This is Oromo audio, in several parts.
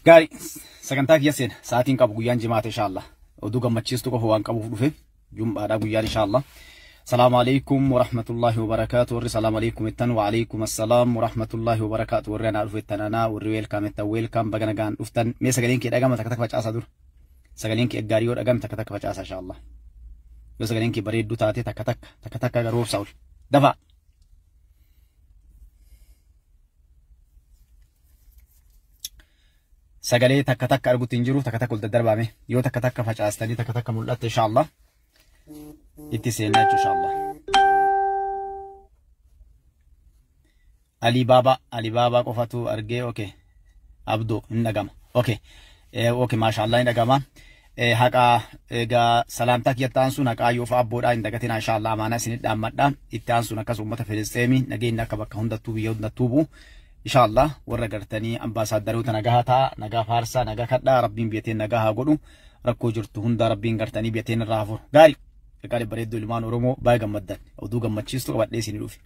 Gaarii sagantaa kiyya seena sa'aatiin qabu guyyaan jimaata inshaAllah. Oduu gammachiistu qofa waan qabuuf dhufe jum'aadha guyyaan inshaAllah. Salaamu alaikum warahmatullahi wabarakaatu. Warri salaamu alaikum ittan wa alaikum assalaam warahmatullahi wabarakaatu. Warri anaa dhufe ittan anaa warri weelkaam ittan weelkaam baga nagaan dhuftan. Mee sagaleen kee dhagama takka takka facaasaa dura. Sagaleen kee gaarii yoo dhagame takka takka facaasaa inshaAllah. Yoo sagaleen kee bareedduu taate takka takka takka takka garuu obsaa ol. Dafaa. Sagalee takka takka argutti hin jiru takka takka ol daddarbaame yoo takka takka facaastanii takka takka mul'atte inshaAllah itti seenaa jechuudha inshaAllah. Alibaaba Alibaaba qofatu argee okay Abdoo hin dhagama okay okay maashaallah hin dhagama. Haqa egaa salaamtaa kiyyatti aansuun haqaa yoo fa'a abboodhaa hin dagatina inshaAllah amaanaa isinit dhaammadha itti aansuun akkas uummata Filisxeemii nageenyi akka bakka hundattuu biyya hundattuu bu'u. InshaAllah warra gartanii ambaasaaddaroota nagaa ta'a nagaa faarsaa nagaa kadhaa rabbiin biyyateen nagaa haa godhu rakkoo jirtu hunda rabbiin gartanii biyyateen irraa haa furu. Gaarii qaqqaalee bareedduu ilmaan Oromoo baay'ee gammaddan oduu gammachiistu qabadhee isinii dhufe.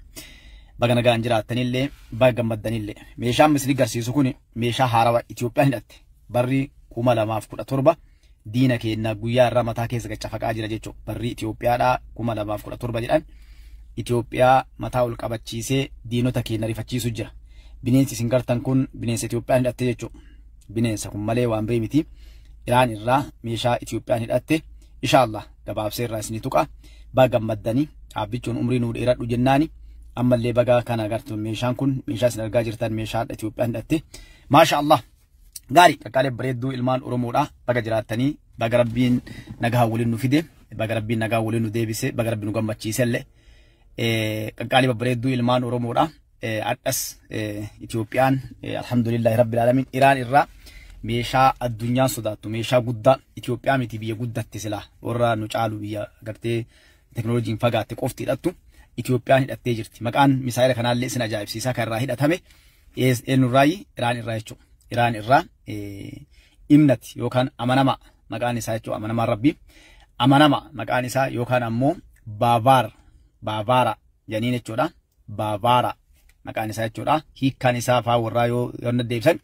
Baga nagaan jiraattanillee baga gammaddanillee meeshaan isin garsiisu kun meeshaa haarawaa Itoophiyaan hidhatte barri 2017 diina keenya guyyaa irraa mataa keessa gaccafaqaa jira jechuudha. Barri Itoophiyaadhaa 2017 jedhan Itoophiyaa mataa ol qabachiisee diinota keenya rifachiisu jira. Bineensi isin gartan kun bineensa Itoophiyaan hidhatte jechuudha. Bineensa kun malee waan biree miti. Iraan irraa meeshaa Itoophiyaan hidhatte inshaAllah gabaabsee irraa isinii tuqa. Baga gammaddanii dhaabbichuun umrii nuu dheeradhu jennaani. Ammallee baga kana agartu meeshaan kun meeshaa isin argaa jirtan meeshaa Itoophiyaan hidhatte. Maasha Allah. Gaarii qaqqaalee bareedduu ilmaan Oromoodha. Baga jiraattanii baga rabbiin nagaa waliin nu fide baga rabbiin nagaa waliin nu deebise baga rabbiin nu gammachiise illee. Qaqqaalee babbareedduu ilmaan Oromoodha. Adhas Itoophiyaan alhamdulillahi rabbil alamin Iraan irraa meeshaa addunyaan sodaattu meeshaa guddaa Itoophiyaa miti biyya guddatte silaa warra nu caalu biyya gartee teknooloojiin fagaatte qofti hidhattu Itoophiyaan hidhattee jirti. Maqaan misaa'ila kanaallee isin ajaa'ibsiisaa kan irraa hidhatame eenyurraayi Iraan irraa jechuudha. Iraan irraa imnati yookaan amanama maqaan isaa jechuudha amanamaan rabbii amanama maqaan isaa yookaan ammoo baavaar baavaara janiin jechuudha baavaara maqaan isaa jechuudha hiikkaan isaa faa warraa yoo deebisan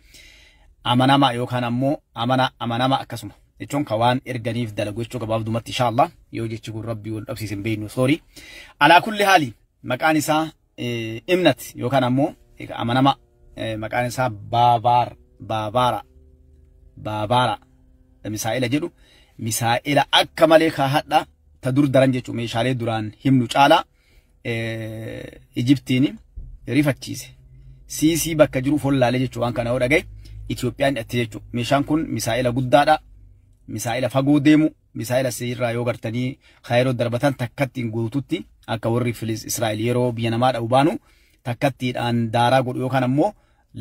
amanama yookaan ammoo amana amanama akkasuma jechuun ka waan erganiif dalagu jechuu gabaabdumatti inshaAllah yoo jechi kun rabbii wal dhabsiise hin beeknu soori alaa kulli haali maqaan isaa imnat yookaan ammoo amanama maqaan isaa baavaar baavaara baavaara misaa'ila jedhu misaa'ila akka malee kaahadha ta dur daran jechuudha meeshaalee duraan himnu caalaa Ijiptiin rifachiise. Siisii bakka jiru follaalee jechuudha waan kana yoo dhagaye Itoophiyaan hidhatte jechuudha. Meeshaan kun misaa'ila guddaadha. Misaa'ila fagoo deemu misaa'ila sirraa yoo gartanii kaayiroo darbatan takkattiin guututti akka warri Filis Israa'el yeroo biyya namaa dha'u baanu takkattiidhaan daaraa godhu yookaan ammoo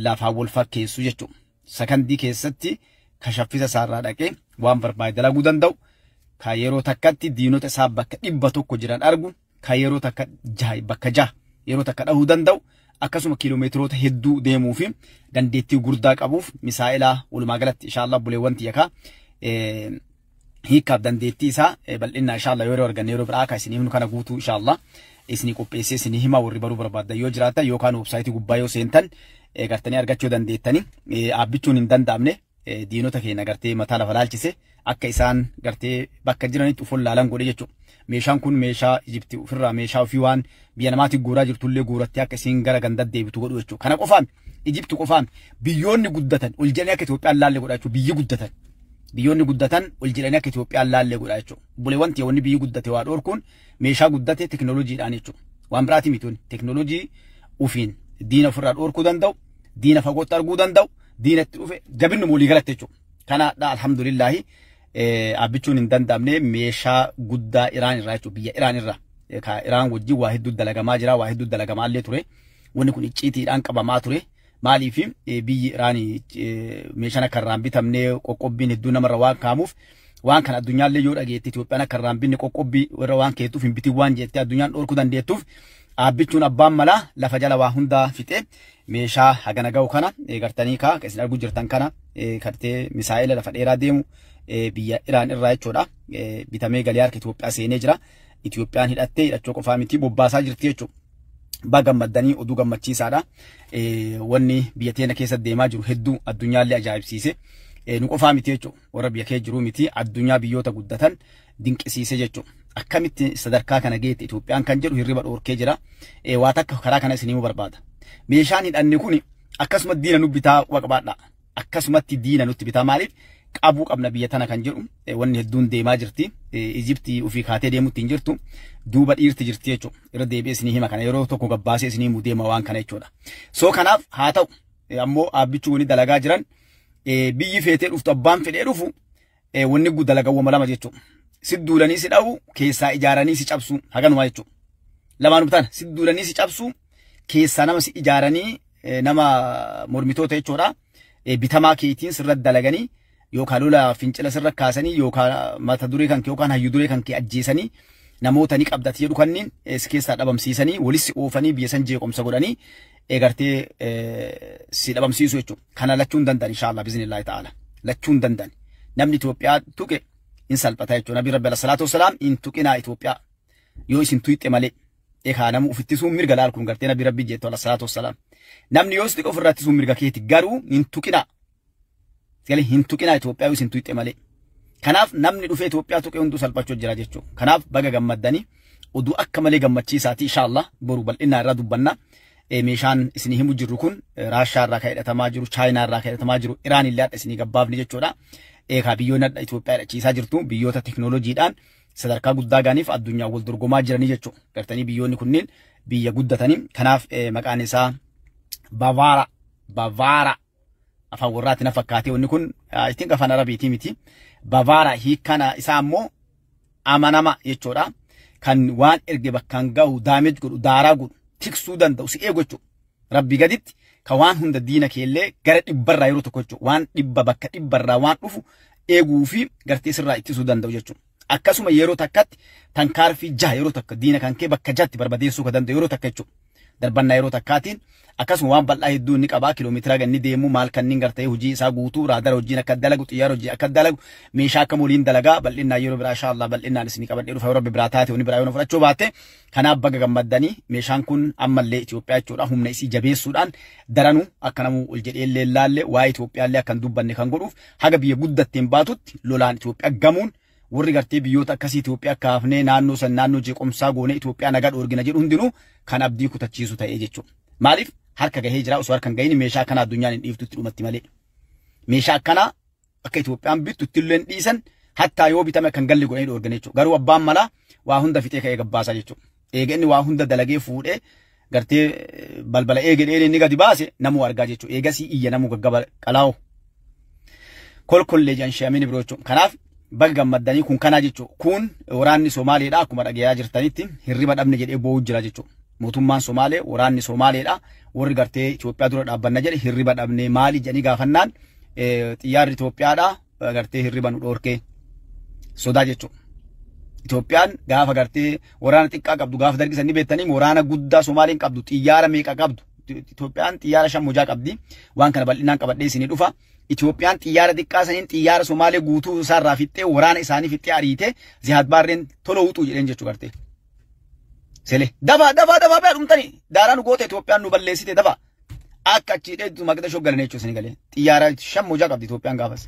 lafaan wal fakkeessu jechuudha. Sakandii keessatti kashaffisa isaarraa dhaqee waan barbaade dalaguu danda'u ka yeroo takkatti diinota isaa bakka 100 jiran argu ka yeroo takka bakka 6 yeroo takka dhahuu danda'u akkasuma kiiloomeetiroota hedduu deemuu fi dandeettii guddaa qabuuf misaa'ila walumaa galatti inshaAllah buleewwan tiyyakaa hiikkaaf dandeettii isaa bal'inaa inshaAllah yeroo arganne yeroo biraa akka isinii himnu kana guutuu inshaAllah isinii qopheessee isinii hima warri baruu barbaaddan yoo jiraatan yookaan weebsaayitii gubbaa yoo seentan gartanii argachuu dandeettanii dhaabbichuun hin danda'amne diinota keenya gartee mataa lafa laalchise akka isaan gartee bakka jiranitti uf wallaalan godhe jechuudha. Meeshaan kun meeshaa Ijipti ofirraa meeshaa ofii waan biyya namaatti guuraa jirtullee guurattee akka isiin gara ganda deebitu godhu jechuudha. Kana qofaan Ijipti qofaan biyyoonni guddatan ol jedhanii akka Itoophiyaan laalle godha jechuudha. Biyyi guddatan biyyoonni guddatan ol jedhanii akka Itoophiyaan laalle godha jechuudha. Buleewwan wanni biyyi guddate waa dhoorkuun meeshaa guddate teknooloojiidhaan jechuudha. Waan biraati miti teknooloojii ofiin diina ofirraa dhoorkuu danda'u, diina fagootti arguu danda'u, diina itti dhufe jabinni walii galatti jechuudha. Kanaadha alhamdulillahi dhaabbichuun hin danda'amne meeshaa guddaa Iraan irraa jechuudha. Biyya Iraan irraa. Iraan wajjin waa hedduu dalagamaa jira, waa hedduu dalagamaa illee ture. Wanni kun icciitiidhaan qabamaa ture. Maaliif biyyi Iraan meeshaan akka irraan bitamne qoqqobbiin hedduu namarra waan kaamuuf waan kana addunyaallee yoo dhageette Itoophiyaan akka irraan binne qoqqobbii warra waan keetuuf hin bitin waan jettee addunyaan dhorkuu dandeettuuf dhaabbichuun abbaan malaa lafa jala waa hundaa fixee meeshaa hagana ga'u kana gartanii kaa isin arguu jirtan kana kartee misaa'ila lafa dheeraa deemu biyya Iraan irraa jechuudha. Bitamee galee harka Itoophiyaa seenee jira. Itoophiyaan hidhattee hidhachuu qofaa miti bobbaasaa jirti jechuudha. Baga gammaddanii oduu gammachiisaadha. Wanni biyya teenya keessa deemaa jiru hedduu addunyaallee ajaa'ibsiise. Nu qofaa miti jechuudha. Warra biyya kee jiru miti addunyaa biyyoota guddatan dinqisiise jechuudha. Akkamitti sadarkaa kana geette Itoophiyaan kan jedhu hirriba dhoorkee jira. Waa takka karaa kana isin himuu barbaada. Meeshaan hidhanne kun akkasuma diina nu bitaa waqbaadha. Akkasumatti diina nutti bitaa maaliif qabuu qabna biyya tana kan jedhu wanni hedduun deemaa jirti. Ijiptii ofii kaatee deemutti hin jirtu. Duuba dhiirti jirti jechuudha. Irra deebi'ee isinii hima kana yeroo tokko gabbaasee isinii himuu deema waan kana jechuudha. So kanaaf haa ta'u ammoo dhaabbichi wani dalagaa jiran biyyi feetee dhuftu abbaan fedhee dhufu wanni dalagawwama lama jechuudha. Si duulanii si dha'u keessaa ijaaranii si cabsu haganuma jechuudha. Lamaanuma tana si duulanii si cabsu keessaa nama si ijaaranii nama mormitoota jechuudha. Bitamaa keetiin sirra dalaganii yookaan lola fincila sirra kaasanii yookaan mata duree kan kee yookaan hayyuu duree kan kee ajjeesanii namoota ni qabdati jedhu kanneen si keessaa dhabamsiisanii walis oofanii biyya san jeequmsa godhanii gartee si dhabamsiisu jechuudha. Kana lachuu hin danda'an inshaAllah biiznillaahi ta'ala. Lachuu hin danda'an. Namni Itoophiyaa tuqe in salphata jechuudha. Nabi Rabbi salaatu wasalaam in tuqinaa Itoophiyaa yoo isin tuyxe malee eekaa namu ufittisuun mirga laal kun gartee Nabi Rabbi jettu salaatu wasalaam. Namni yoo si ofirraa ittisuun mirga keeti garuu hin tuqinaa. Galee hin tuqinaa Itoophiyaa yoo isin tuyxe malee. Kanaaf namni dhufee Itoophiyaa tuqe hunduu salphachuu jira jechuudha. Kanaaf baga gammaddanii oduu akka malee gammachiisaati inshaAllah boru bal'inaa irraa dubbanna. Meeshaan isinii himu jirru kun Raashaa irraa kan hidhatamaa jiru, Chaayinaa irraa kan hidhatamaa jiru, Iraan illee hadha isinii gabbaafni jechuudha. Eekaa biyyoonni hadha Itoophiyaa hidhachiisaa jirtu biyyoota teknooloojiidhaan sadarkaa guddaa gaaniif addunyaa wal dorgomaa jiranii jechuudha. Gartanii biyyoonni kunneen biyya guddatanii kanaaf maqaan isaa Bavaara Bavaara afaan warraatti na fakkaatee wanni kun I think afaan Arabiitii miti. Bavaara hiikkaan isaa ammoo amanama jechuudha. Kan waan erge bakkaan gahu daameej godhu daaraa godhu tiksuu danda'u si eegu jechuudha. Rabbi gaditti kan waan hunda diina keellee gara dhibbarraa yeroo tokko jechuudha. Waan dhibba bakka dhibbarraa waan dhufu eeguu fi gartee sirraa ittisuu danda'u jechuudha. Akkasuma yeroo takkatti tankaarfii jaha yeroo takka diina kan kee bakka jahatti barbadeessuu kan danda'u yeroo takka jechuudha. Darbannaa yeroo takkaatiin akkasuma waan bal'aa hedduu inni qabaa kiiloomeetira ganni deemu maal kanneen gartee hojii isaa guutuu raadara hojiin akka dalagu xiyyaara hojii akka dalagu meeshaa akka waliin dalagaa bal'innaa yeroo biraa inshaAllah bal'innaan isinii qabadhee dhufa yeroo biraa taate wanni biraa yoo fudhachuu baatte kanaaf baga gammaddanii meeshaan kun ammallee Itoophiyaa jechuudha humna isii jabeessuudhaan daranuu akka namuu ol jedhee illee laalle waa'ee Itoophiyaa illee akka hin dubbanne kan godhuuf haga biyya guddatteen baatutti lolaan Itoophiyaa gamuun warri gartee biyyoota akkasii Itoophiyaa kaafnee naannoo san naannoo jeequmsaa goonee Itoophiyaa nagaa dhoorgina jedhu hundinuu kan abdii kutachiisu ta'ee jechuudha. Maaliif harka gahee jira osoo harka hin gahin meeshaa kana addunyaan hin dhiiftutti dhumatti malee. Meeshaa akkanaa akka Itoophiyaan bittu ittillee hin dhiisan hattaa yoo bitame kan galli godhanii dhoorgan jechuudha. Garuu abbaan malaa waa hunda fixee ka'ee gabbaasaa jechuudha. Eega inni waa hunda dalagee fuudhee gartee balbala eege dheeree inni gadi baase namuu argaa jechuudha. Eegasii iyya namuu gaggaba qalaa'u. Kolkollee janshaamiin biroo jechuudha. Kanaaf baga gammaddanii kun kanaa jechuudha. Kun waraanni Somaaleedha akkuma dhagayaa jirtanitti hirriba dhabne jedhee boo'u jira jechuudha. Mootummaan Somaalee waraanni Somaaleedha. Warri gartee Itoophiyaa dura dhaabbanna jedhe hirriba dhabne maali jedhanii gaafannaan xiyyaarri Itoophiyaadha gartee hirriba nu dhoorkee sodaa jechuudha. Itoophiyaan gaafa gartee waraana xiqqaa qabdu gaafa dargisan ni beektanii waraana guddaa Somaaleen qabdu xiyyaara meeqa qabdu. Itoophiyaan xiyyaara 5 mojaa qabdi. Waan kana bal'inaan qabadhee isinii dhufa. Itoophiyaan xiyyaara xiqqaa saniin xiyyaara Somaalee guutuu isaarraa fixxee waraana isaanii fixxee ariitee Ziyaad Baarreen tola wuxuu jedheen jechuu gartee. Sele dafa dafa dafa bee dhumtanii daaraa nu goote Itoophiyaan nu balleessite dafa akka achii dheeddu maqaa galan jechuun isinii galee xiyyaara 5 mojaa qabdi Itoophiyaan gaafas.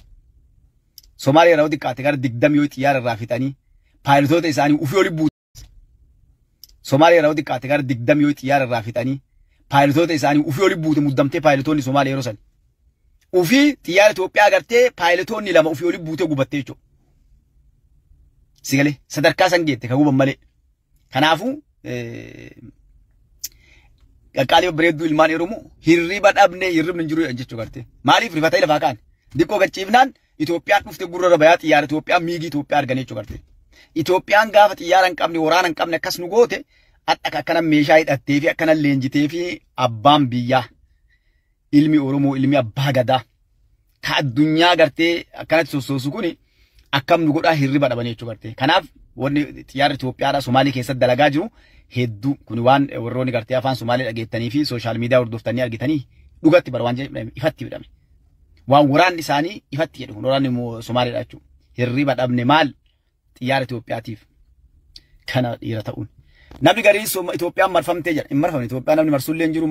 Somaalee irraa xiqqaate gara 20 yoo xiyyaara irraa fixanii paayiltoota isaanii ufii oli buutu. Somaalee irraa xiqqaate gara 20 yoo xiyyaara irraa fixanii paayiltoota isaanii ufii oli buute muddamtee paayiltoonni Somaalee yeroo san. Ufii xiyyaara Itoophiyaa gartee paayiltoonni 2 ufii oli buutee gubattee jechuudha. Sigalee sadarkaa san geette kan guban malee. Kanaafuu qaqqaalee bareedduu ilmaan Oromoo hirriba dhabnee hirribni hin jiru jechuu gartee. Maaliif rifatee lafaa kaan? Diqqoo gachiifnaan Itoophiyaan dhufte gurra bayaa xiyyaara Itoophiyaa miigii Itoophiyaa argan jechuu gartee. Itoophiyaan gaafa xiyyaara hin qabne waraana hin qabne akkas nu goote akka akkana meeshaa hidhattee fi akkana leenjitee fi abbaan biyyaa ilmi Oromoo ilmi abbaa gadaa ka addunyaa gartee akkanatti sossoosu kuni akkam nu godhaa hirriba dhaban jechuu gartee. Kanaaf wanni xiyyaarri Itoophiyaadha Somaalee keessatti dalagaa jiru hedduu kun waan warroonni gartee afaan Somaalee dhageettanii fi sooshaal miidiyaa hordoftanii argitanii dhugatti bara waan jedhame ifatti jedhame. Waan waraanni isaanii ifatti jedhu kun waraanni Somaaleedha jechuudha. Hirriba dhabne maal xiyyaara Itoophiyaatiif kana dhiira ta'uun. Namni gariin Itoophiyaan marfamtee jira. Hin marfamne Itoophiyaan namni marsuullee hin jiru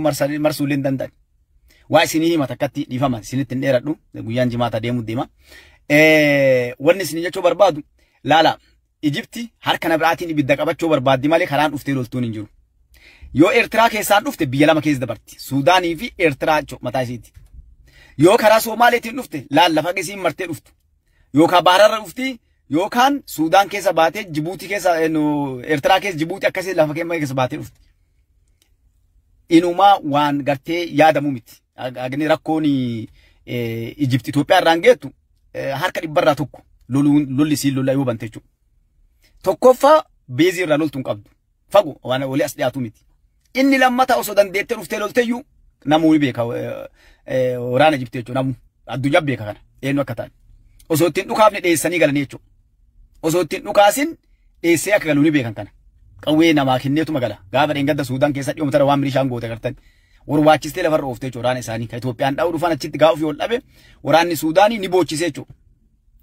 marsuullee hin danda'an. Waa isinii hima takkatti dhiifama isinitti hin dheeradhu guyyaan jimaata deemuu deema. Wanni isinii jechuu barbaadu laala Ijipti harka na biraatiin ibidda qabachuu barbaaddi malee karaan dhuftee loltuun hin jiru. Yoo Eertiraa keessaan dhufte biyya lama keessa dabarti. Suudaanii fi Eertiraa jechuudha mataa isiiti. Yoo karaa Somaaleetiin dhufte laal lafa isiin martee dhuftu. Yookaan bahararra dhufti yookaan Suudaan keessa baatee Jibuutii keessa Eertiraa keessa Jibuutii akkasii lafa keessa baatee dhufti. Inumaa waan gartee yaadamu miti. Agni rakkoon Ijipti Itoophiyaa irraan geettu harka 100 lolli isiin lolla yoo bante jechuudha. Tokkoffaa beezii irraa loltuun qabdu. Fagoo waan walii as dhiyaatu miti. Inni lammata osoo dandeettee dhuftee lolteyyuu namuu ni beeka waraana Ijipti jechuudha. Namuu addunyaa beeka kana eenyu akka ta'an. Osoo ittiin dhukaafne dheessanii galanii jechuudha. Osoo ittiin dhukaasin dheessee akka galu ni beekan kana. Qawwee namaa kenneetuma gala. Gaafa dheengadda Suudaan keessa dhiyoomtara tara waan milishaan goote gartan. Warwaachistee lafarra ooftee jechuudha waraana isaanii. Kan Itoophiyaan dha'uu dhufan achitti gaafa ofii ol dhabe waraanni Suudaanii ni boochisee jechuudha.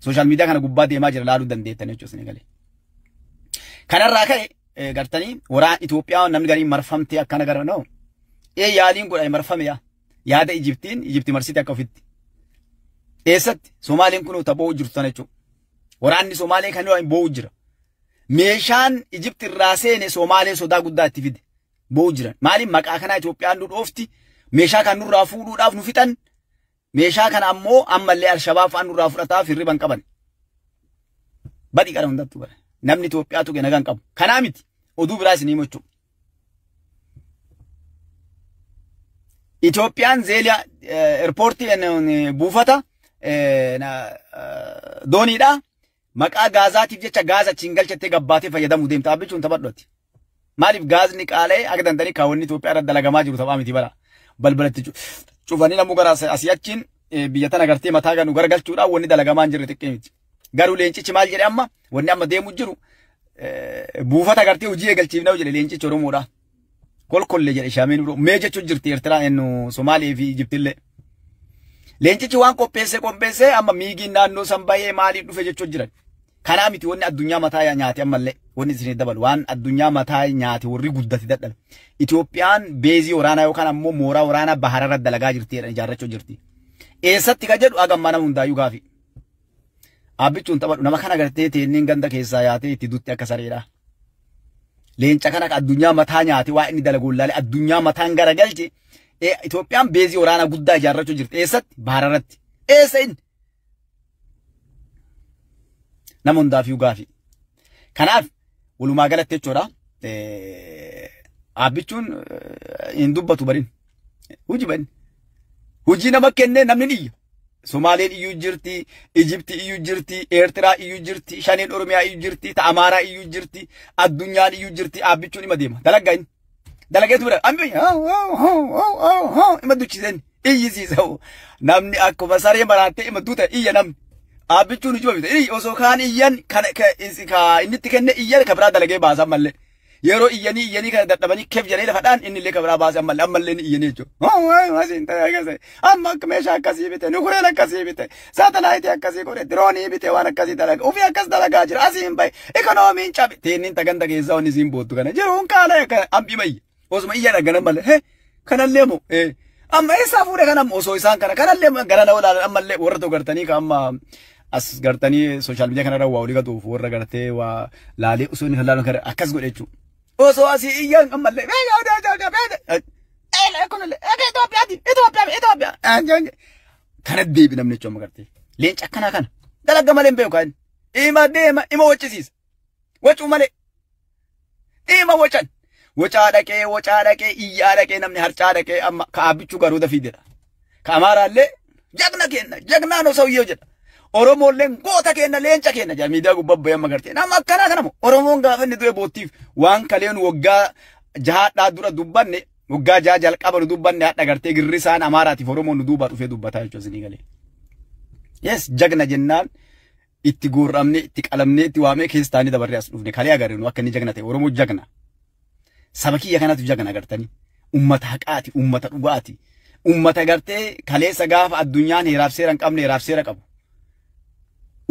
Sooshaal miidiyaa kana gubbaa deemaa jira laaluu dandeettan jechuudha isin galee. Kanarraa ka'e gartanii waraan Itoophiyaa namni gariin marfamtee akkana gara noo. Yaaliin godhame marfame yaa. Yaada Ijiptiin Ijipti marsite akka ofitti. Eessatti Somaaliin kun boo'u jirtu tana jechuudha. Waraanni Somaalee kan inni boo'u jira. Meeshaan Ijipti irraa seene Somaalee sodaa guddaa itti fide. Boo'u jiran. Maaliif maqaa kanaa Itoophiyaan nu dhoofti? Meeshaa kan nurraa fuudhuudhaaf nu fixan. Meeshaa kana ammoo ammallee Alshabaab fa'aan nurraa fudhataaf hirriba hin qaban. Badii qara hundattuu bara. Namni Itoophiyaa tuqe nagaan qabu. Kanaa miti. Oduu biraa isinii himu jechuudha. Itoophiyaan zeeliyaa eerpoortii buufata dooniidha. Maqaa gaazaatiif jecha gaaza achiin galchattee gabbaatee fayyadamuu deemta. Abbichuun taphadhuuti. Maaliif gaazni qaala'ee akka danda'anii kaawwanni Itoophiyaa irra dalagamaa jiru taphaa miti bara. Balbalatti cufanii namuu gara asii achiin biyya tana gartee mataa ganu garagalchuudhaan wanni dalagamaa hin jirre xiqqee miti. Garuu leencichi maal jedhe amma wanni amma deemu jiru buufata gartee hojii eegalchiifnaa jedhe leencichi Oromoodha. Kolkollee jedhe shaameen biroo mee jechuun jirti Eertiraa ennu Somaalee fi Ijiptillee. Leencichi waan qopheesse amma miigiin naannoo san bahee maaliin dhufe jechuun jiran. Kanaa miti wanni addunyaa mataa nyaate ammallee wanni isin dabalu waan addunyaa mataa nyaate warri guddate dadhabe. Itoophiyaan beezii waraanaa yookaan ammoo mooraa waraanaa bahararra dalagaa jirti jedhan ijaarrachuu jirti. Eessatti ka jedhu hagammaa nama hundaayyuu gaafi. Abbichuun taphadhu nama kana gartee teenneen ganda keessaa yaatee itti dutti akka sareedha. Leenca kana addunyaa mataa nyaate waa inni dalagu laalee addunyaa mataan garagalche Itoophiyaan beezii waraanaa guddaa ijaarrachuu jirti. Eessatti? Bahararratti. Eessa inni? Nama hundaafiyyuu gaafi. Kanaaf walumaa galatti jechuudha. Abbichuun hin dubbatu barin. Hojii barin. Hojii nama kennee namni ni iyya. Somaaleen iyyuu jirti, Ijipti iyyuu jirti, Eertiraa iyyuu jirti, Shaneen Oromiyaa iyyuu jirti, ta Amaaraa iyyuu jirti, addunyaan iyyuu jirti, Abbichuun ima deema. Dalaggaa inni. Dalageetu bira. Ambi ima duchiseen iyyisiisa. Namni akkuma saree maraattee ima duuta iyya namni. Abbichuun ijuma bita. Iyyi osoo kaan iyyan kan inni itti kenne iyyan ka biraa dalagee baasan mallee. Yeroo iyyanii kana dadhabanii keef jedhanii lafa dhaan inni illee ka biraa baase ammallee ni iyyanii jechuudha. Amma akka meeshaa akkasii bite, nukureen akkasii bite, saatalaayitii akkasii godhe, diroonii bite, waan akkasii dalaga, ofii akkas dalagaa jira, asii hin bahe, ikoonomiin cabe. Teenniin tagandha keessaa wanni isiin boottu kana jiruun kaala akka ambii mayya. Osuma iyya dhagana malee, kanallee moo amma eessaa fuudhe kana osoo isaan kana kanallee gara na olaalan ammallee warra tokko gartanii ka amma as gartanii sooshaal miidiyaa kanarra waa olii gatuuf warra gartee waa laalee osoo inni laalan kana akkas godhe jechuudha. Osoo asii iyyan ammallee Itoophiyaa kana deebi namni jechuudha amma gartee leenca akkanaa kana dalaga malee hin beeku kan ima deema ima waccisiisa wacuu malee ima wacan wacaa dhaqee iyyaa dhaqee namni harcaa dhaqee amma ka Abbichuu garuu dafii jedha ka Amaaraallee jagna kenna jagnaa no sawiyyoo jedha Oromoolleen goota kenna leenca kenna jedha miidiyaa gubbaa bayee amma gartee nama akkanaa kana moo Oromoon gaafa inni du'e boottiif waan kaleen waggaa jahaadhaa dura dubbanne waggaa jaha jalqaba nu dubbanne hadha gartee girrisaan Amaaraatiif Oromoon nu duubaa dhufee dubbataa jechuudha isinii galee. Yes jagna jennaan itti guurramne itti qalamne itti waamee keessa taanii dabarree as dhufne kalee agarre nu akka inni jagna ta'e Oromoo jagna. Saba kiyya kanatu jagna gartanii ummata haqaati ummata dhugaati ummata gartee kaleessa gaafa addunyaan heeraaf seera hin qabne heeraaf seera qabu.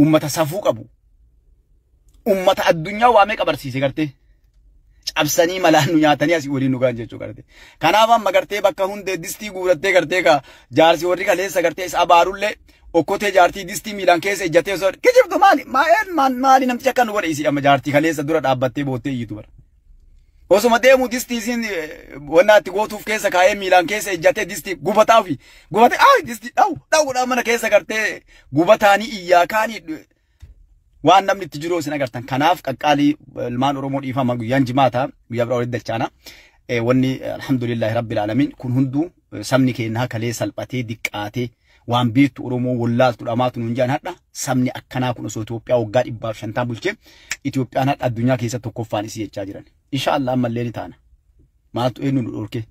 Ummata safuu qabu. Ummata addunyaa waamee qabarsiise gartee. Cabsanii malaan nu nyaatanii asii waliin nu gaan jechuu gartee. Kanaaf amma gartee bakka hundee distii guurattee gartee ka jaarsi warri kaleessa gartee isa abaarullee okkotee jaartii distii miilaan keessa ejjatee osoo kijibtu maali maali namtichi akka nu godhe isii amma jaartii kaleessa dura dhaabbattee boottee iyyitu bara. Osuma deemu distii isiin wanna itti gootuuf keessa kaa'ee miilaan keessa ejjatee distii gubataa fi gubatee ay distii dhaw dhawudhaa mana keessa gartee gubataanii iyyaa kaanii waan namni itti jiru isin agartan. Kanaaf qaqqaalii ilmaan Oromoo dhiifama guyyaan jimaata guyyaa biraa walitti dachaana. Wanni alhamdulillahi rabbil alamin kun hunduu sabni keenya kalee salphatee diqqaatee waan beektu Oromoo wallaaltu dhamaatu nuun jaan hadha sabni akkanaa kun osoo Itoophiyaa waggaa 150 bulchee Itoophiyaan hadha addunyaa keessa tokkoffaan isii jechaa jiran. Inshallah ammallee ni taana. Maaltu eenyu nu dhorke?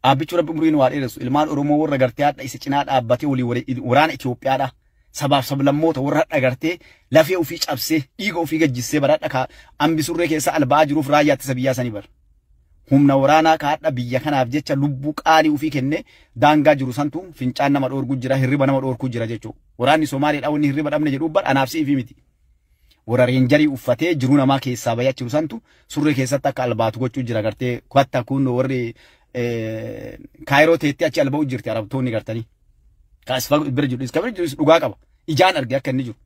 Aabbichu rabbi umriin waa dheeressu ilmaan Oromoo warra gartee hadha isa cinaa dhaabbatee walii waraana Itoophiyaadha. Sabaaf sablammoota warra hadha gartee lafee ofii cabsee dhiiga ofii gajjissee baradha ka hambisurree keessa alba'aa jiruuf raayyaa ittisa biyyaa sanii bara. Humna waraanaa ka hadha biyya kanaaf jecha lubbuu qaalii ofii kenne daangaa jiru santu fincaan nama dhoorgu jira hirriba nama dhoorku jira jechuudha. Waraanni Somaaliidha wanni hirriba dhabne jedhu bar anaaf si'ii fi miti. Warra reenjarii uffatee jiruu namaa keessaa bayyaa jiru santu surree keessatti akka albaatu gochuu jira gartee kwatta kun warri Kaayiroo teettee achi alba'u jirti arabtoonni gartanii. Kaas bira jiru iska bira jiru dhugaa qaba. Ijaan arge akka inni jiru.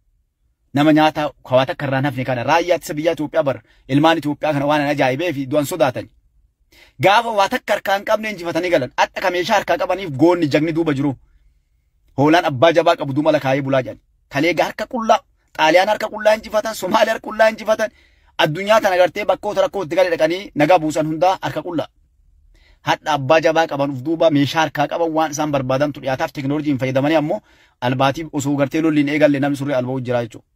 Nama nyaata kawaata akka irraan hafne kana raayyaa ittisa biyyaa Itoophiyaa bara ilmaan Itoophiyaa kana waan ajaa'ibee fi du'an sodaatan. Gaafa waa takka harkaa hin qabne injifatanii galan. Hadha ka meeshaa harkaa qabaniif goonni jagni duuba jiru. Hoolaan abbaa jabaa qabu duuma lakaayee bulaa jedhan. Kaleega harka qullaa, Xaaliyaan harka qullaa injifatan, Somaalee harka qullaa injifatan. Addunyaa tana gartee bakkoota rakkoo itti gale dhaqanii nagaa buusan hundaa harka qullaa. Hadha abbaa jabaa qaban uf duuba meeshaa harkaa qaban waan isaan barbaadantu dhiyaataaf teekinooloojiin fayyadamanii ammoo albaatii osoo gartee lolliin eegalle namni surree alba'u jira jechuudha.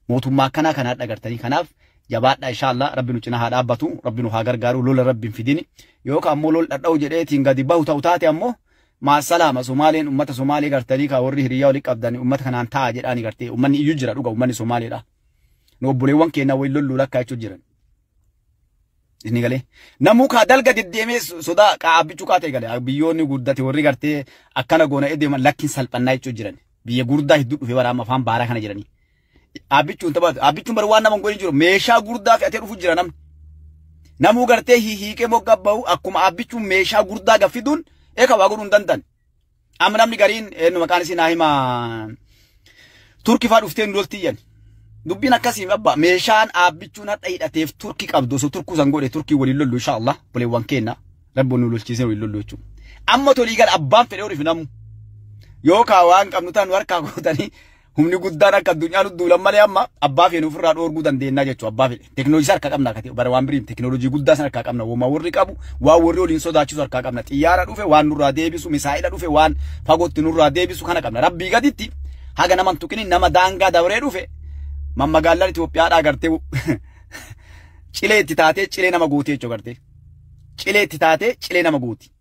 Mootummaa akkanaa kana hadha gartanii kanaaf jabaadha inshallah rabbi nu cinaa haa dhaabbatu rabbi nu haa gargaaru lola rabbi hin fidini yookaan ammoo lol dhadha'u jedheetiin gadi bahu ta'u taate ammoo maasalaama Somaaleen ummata Somaalee gartanii ka warri hiriyyaa walii qabdan ummata kanaan taa'a jedhaani gartee ummanni iyyuu jira dhuga ummanni Somaaleedha. Nu obboleewwan keenya waliin lolluu lakkaa jechuu jiran. Inni galee namuu kaa dalga deddeemee sodaa qaabbichuu kaatee galee biyyoonni guddate warri gartee akkana goona deeman lakkiin salphannaa jechuu jiran biyya gurdaa hedduu dhufee bara amma afaan baaraa kana jiranii. Abbichuun taphatu abbichuun bara waan nama hin godhin jiru meeshaa gurdaa fe'atee dhufu jira namni. Namuu gartee hiiqee moggaa bahu akkuma abbichuun meeshaa gurdaa gaffiduun eeka waa godhuu hin danda'an. Amma namni gariin eenyu maqaan isii naa hima Turkii fa'aa dhuftee nu lolti iyyan. Dubbiin akkasii abba meeshaan abbichuun hadha hidhateef Turkii qabdu osoo Turkuu san godhe Turkii waliin lollu inshallah buleewwan keenya rabbi nu lolchiisee waliin lollu jechuudha. Amma tolii gara abbaan fedhee horiif namu yookaan waan qabnu ta'an harkaa gootanii humni guddaan akka addunyaa nu duulan malee amma abbaa feene ofirraa dhoorguu dandeenya jechuudha abbaa fedhe. Teekinooloojii harkaa qabna akkati bara waan biriin teekinooloojii guddaa san harkaa qabna waan warri qabu waan warri waliin sodaachisu harkaa qabna xiyyaara dhufe waan nurraa deebisu misaa'ila dhufe waan fagootti nurraa deebisu kana qabna rabbii gaditti haga nama tuqini nama daangaa dabree dhufe mammagaalaan Itoophiyaadhaa gartee cilee itti taatee cilee nama gootee jechuudha gartee cilee itti taatee cilee nama gooti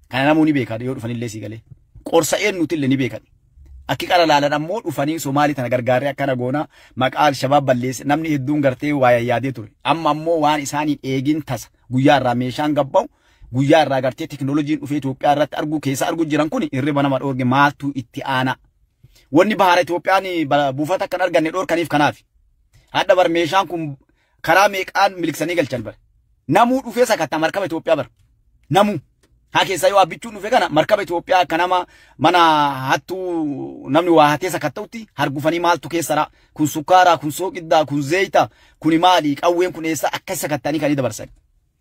kana namuu ni beeka yoo dhufanillee sii galee qorsa eenyuutillee ni beekan. Akki qara laalan ammoo dhufanii Somaalii tana gargaaree akkana goona maqaa Alshabaab balleesse namni hedduun gartee waa yaadee ture. Amma ammoo waan isaaniin eegin tasa guyyaa irraa meeshaan gabbaa'u guyyaa irraa gartee teekinooloojiin dhufee Itoophiyaa irratti arguu keessa arguu jiran kun hirriba nama dhoorge maaltu itti aana. Wanni bahara Itoophiyaan buufata akkan arganne dhoorkaniif kanaaf. Hadha bar meeshaan kun karaa meeqaan miliksanii galchan bar. Namuu dhufee sakatta markaba Itoophiyaa bar. Namuu. Haa keessaa yoo abbichuun dhufe kana markaba Itoophiyaa akka nama mana hattuu namni waa hatee sakatta'utti hargufanii maaltu keessara kun sukkaaraa kun sooqiddaa kun zeeyita kun maali qawween kun eessa akka sakattanii kan dabarsan.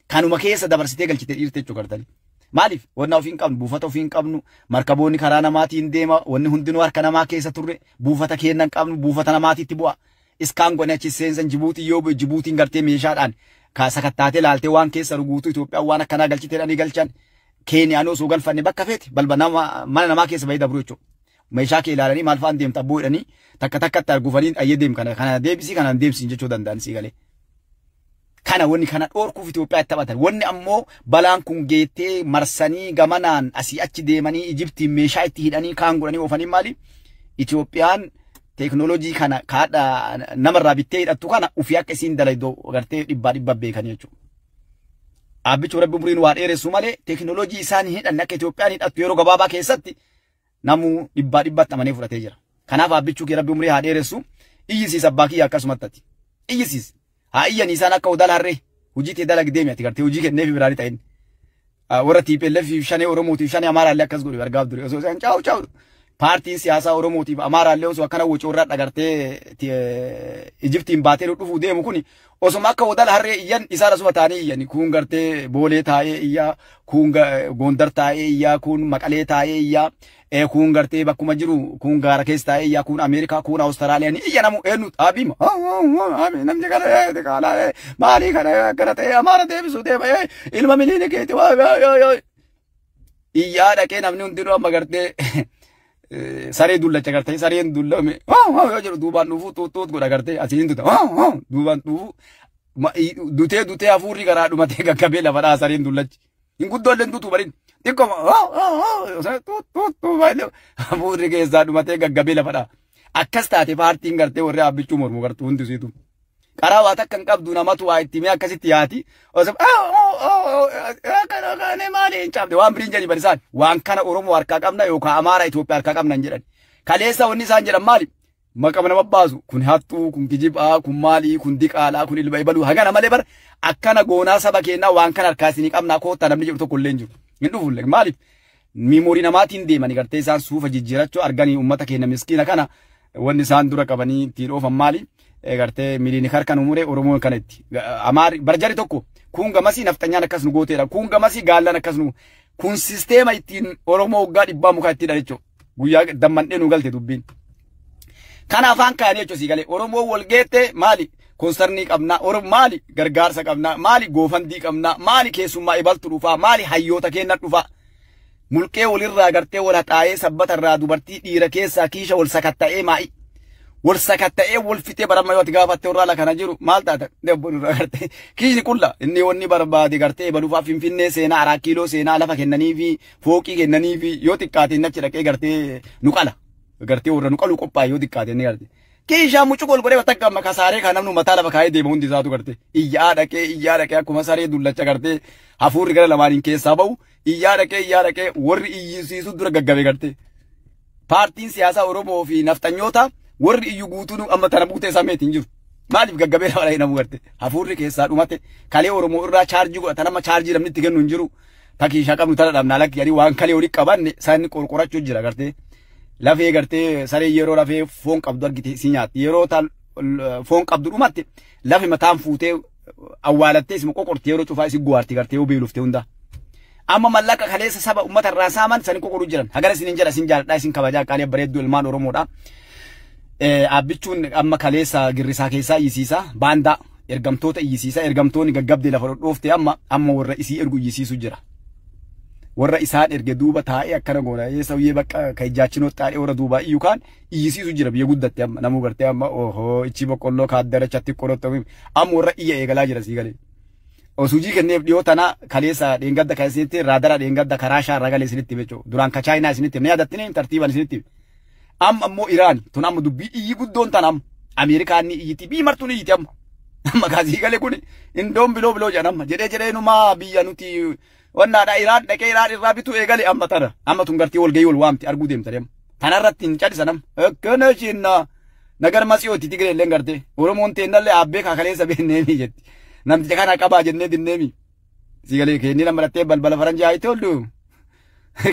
Kanuma keessa dabarsitee galchitee dhiirte jechuu gartanii. Maaliif wanna ofii hin qabnu buufata ofii hin qabnu markaboonni karaa namaatiin deema wanni hundinuu harka namaa keessa turre buufata keenya hin qabnu buufata namaatiitti bu'a. Iskaan godhanii achi seensan Jibuutii yoo Jibuutiin gartee meeshaadhaan sakattaatee laaltee waan keessa ruguutu Itoophiyaan waan akkanaa galchitee dhanii galchan. Keeniyaan osoo galfanne bakka feete balba nama mana namaa keessa bahee dabru jechuudha. Meeshaa kee ilaalanii maal fa'aan deemta abboo jedhanii takka takkatti arguufanii ayyee deem kana kana deebisii kana deebisiin jechuu danda'an sii galee. Kana wanni kana dhoorkuuf Itoophiyaa taphatan. Wanni ammoo balaan kun geettee marsanii gamanaan asii achi deemanii Ijiptiin meeshaa itti hidhanii kaan godhanii oofanii maali? Itoophiyaan teekinooloojii kana kaadha namarraa bittee hidhattu kana ofii akka isiin dalaydu gartee dhibbaa dhibba beekanii jechuudha. Abbichu rabbi umriin waa dheeressu malee teekinooloojii isaan hin hidhanne akka Itoophiyaan hidhattu yeroo gabaabaa keessatti namuu dhibbaa dhibbatti amanee fudhatee jira. Kanaaf abbichuu kee rabbi umrii haa dheeressu iyyisiis abbaa kiyya akkasumatti ati. Iyyisiis haa iyyan isaan akka odaa harree. Hojii tee dalagdee ati gartee hojii kenneef biraani ta'in. Warra TPLF shanee Oromootiif shanee Amaaraallee akkas godhu argaaf dure osoo isaan caawu caawu. Paartiin siyaasaa Oromootiif Amaaraallee osoo akkana wocoorraa dhagartee Ijiptiin baatee dhufuu deemu kun osuma akka wodala harree iyyan isaan asuma taa'anii iyyan kun gartee Boolee taa'ee iyyaa kun Gondar taa'ee iyyaa kun Maqalee taa'ee iyyaa kun gartee bakkuma jiru kun gaara keessa taa'ee iyyaa kun Ameerikaa kun Awustiraaliyaa ni iyya namu eenyu xaabiima namni kana kaalaa maalii kana akkana ta'ee Amaara deebisuu deema ilma miliini keeti iyyaa dhaqee namni hundinuu amma gartee saree dullacha gartee sareen dullame yoo jedhu duubaan dhufu tuut godha gartee asiin duta duubaan dhufu dutee dutee hafuurri garaa dhumatee gaggabee lafa dhaa sareen dullachi hin guddoolleen dutu barin xiqqoo tuut hafuurri keessaa dhumatee gaggabee lafa dhaa akkas taate paartiin gartee warri Abbichuu mormu gartuu hundi isiitu. Karaa waa takka hin qabdu namatu waa itti mee akkasitti yaati. Osoo maali hin cabde waan biriin jedhani barisaan waan kana Oromoo harkaa qabna yookaan Amaara Itoophiyaa harkaa qabna hin jedhan. Kaleessa wanni isaan jedhan maali? Maqama nama baasu kun hattuu kun kijibaa kun maalii kun diqaalaa kun ilma ibaluu hagana malee bar akkana goonaa saba keenyaa waan kana harkaa isinii qabnaa koottaa namni jedhu tokko illee hin jiru. Hin dhufu maaliif? Miimoorii namaatiin deemanii gartee isaan suufa jijjiirachuu arganii uummata keenya miskiina kana wanni isaan dura qabanii ittiin oofan maali? Gartee miliini harkan umuree Oromoon kana itti Amaari barjari tokko kun gamasii nafxanyaan akkas nu gooteedha kun gamasii gaallaan akkas nu kun sisteema ittiin Oromoo waggaa dhibbaa mukaa ittiin jechuudha guyyaa dammandhee nu galte dubbiin. Kana afaan kaanii jechuudha sii galee Oromoo wal geette maali konsarnii qabnaa Oromoo maali gargaarsa qabnaa maali goofandii qabnaa maali keessummaa ibaltu dhufaa maali hayyoota keenna dhufaa. Mulqee walirraa gartee wal haxaa'ee sabbatarraa dubartii dhiira keessaa kiisha wal sakatta'ee maa'i. Wal sakatta'ee wal fixee baramma yoo ati gaafatte warra ala kana jiru maal taata irraa gartee kiishni qulla inni wanni barbaade gartee baluufaa Finfinnee seenaa 4 kiiloo seenaa lafa kennanii fi fooqii kennanii fi yoo xiqqaate inni achi dhaqee gartee nu qala gartee warra nu qaluu qophaa'e yoo xiqqaate inni gartee kiishaa mucuqol godhee bakka amma kasaaree kan namnu mataa lafa kaa'ee deema hundi isaatu gartee iyyaa dhaqee akkuma saree dullacha gartee hafuurri gara lamaaniin keessaa ba'u iyyaa dhaqee warri iyyisiisu dura gaggabe gartee paartiin siyaasaa Oromoo fi nafxanyoota warri iyyu guutuun amma tana buutee isaa meetiin jiru. Maaliif gaggabee lafa dhahee namu garte hafuurri keessaa dhumate kalee Oromoo irraa chaarjii godhatan amma chaarjii namni itti kennu hin jiru. Takiishaa qabnu tana dhabnaa lakki jedhanii waan kalee olii qabanne isaan qorqorachuu jira gartee. Lafee gartee saree yeroo lafee foon qabdu argite si nyaatti yeroo foon qabdu dhumatte lafe mataan fuutee awwaalattee isuma qoqorti yeroo cufaa isi guwaarti gartee yoo beelufte hunda. Amma mallaqa kaleessa saba uummata irraa saaman sani qoqoru jiran hagana isinin jedha isin jaaladhaa isin kabajaa qaalii bareedduu ilmaan Oromoodha. Abbichuun amma kaleessa girrisaa keessaa iyyisiisa baandaa ergamtoota iyyisiisa ergamtoonni gaggabdee lafa dhodhoofte amma warra isii ergu iyyisiisu jira. Warra isaan erge duuba taa'ee akkana goona sawyee bakka ka ijaachinoo xaadhee warra duubaa iyyuu kaan iyyisiisu jira biyya guddatte amma namuu gartee amma ohoo ichi boqqolloo kaaddarachatti qorotte amma warra iyya eegalaa jira sii galee. Osujii kenneef dhiyoo tana kaleessa dheengadda kan isinitti raadara dheengadda karaa shaarraa galee isinitti jechuudha duraan ka Chaayinaa isinitti ni yaadattini tartiibaan isinitti. Amma ammoo Iraan tun amma dubbii iyyi guddoon tan amma Ameerikaan ni iyyiti bii martuun iyyiti amma amma kaasii galee kun indoon biloo biloo jedhan amma jedhee jedhee numaa biyya nuti wannaadha Iraan dhaqee Iraan irraa bituu eegale amma tana amma tun gartee wal gahii wal waamti arguu deemta deema tanarratti hin calisan amma akkana ishiin nagar masiyooti Tigree illee gartee Oromoon teennallee aabbee kaakaleessa beekneemi jetti namticha kana qabaa jennee dinneemi si galee kennii lama dhattee balbala faranjii haa itti oollu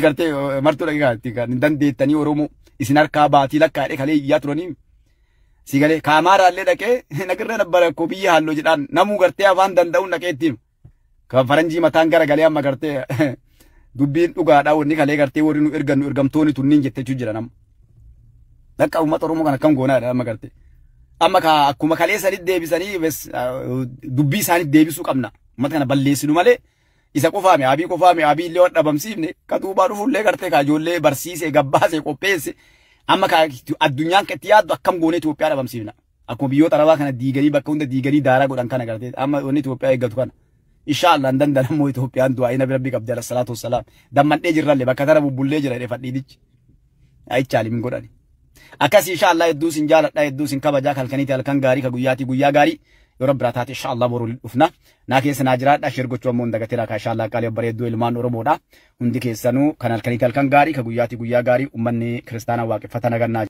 gartee martuu dhaqee kan hin dandeettanii Oromoo isin harkaa baatii lakkaa'ee kalee iyyaa turanii si galee kaamaaraallee dhaqee nagirree nabbara koo biyya halluu jedhaan namuu gartee afaan danda'uun dhaqee ittiin kan faranjii mataan gara galee amma gartee dubbiin dhugaadhaa wanni kalee gartee warri nu ergan nu ergamtoonni tunniin jettee jira nama. Lakka uummata Oromoo kan akkam goonaadha amma gartee. Amma ka akkuma kalee sanitti deebisanii dubbii isaanitti deebisuu qabna. Uummata kana balleessinu malee isa qofaame abii qofaame abii illee waan dhabamsiifne ka duubaa dhufullee gartee ka ijoollee barsiise gabbaase qopheesse amma ka addunyaan ka itti yaaddu akkam goonee Itoophiyaa dhabamsiifna. Akkuma biyyoota Arabaa kana diiganii bakka hunda diiganii daaraa godhan kana gartee amma wanni Itoophiyaa eeggatu kana. Inshallah dandalammoo Itoophiyaan du'aa ina rabbi qabdi ala salaatu wassalaam. Dammandhee jirrallee bakka tana bubbullee jira jedhee fadhiidichi. Ayichaali min godhani. Akkas inshallah hedduu sin jaaladha hedduu sin kabajaa halkaniiti halkan gaarii ka guyyaatii guyyaa gaarii yoo rabbi biraa taate inshallah boru dhufna. Naa keessa naa jiraadha shir gochuu ammoo hin dagateera ka inshallah qaalii bareedduu ilmaan Oromoodha. Hundi keessanuu kan halkaniiti halkan gaarii ka guyyaatii guyyaa gaarii uummanni kiristaanaa waaqeffata nagannaa.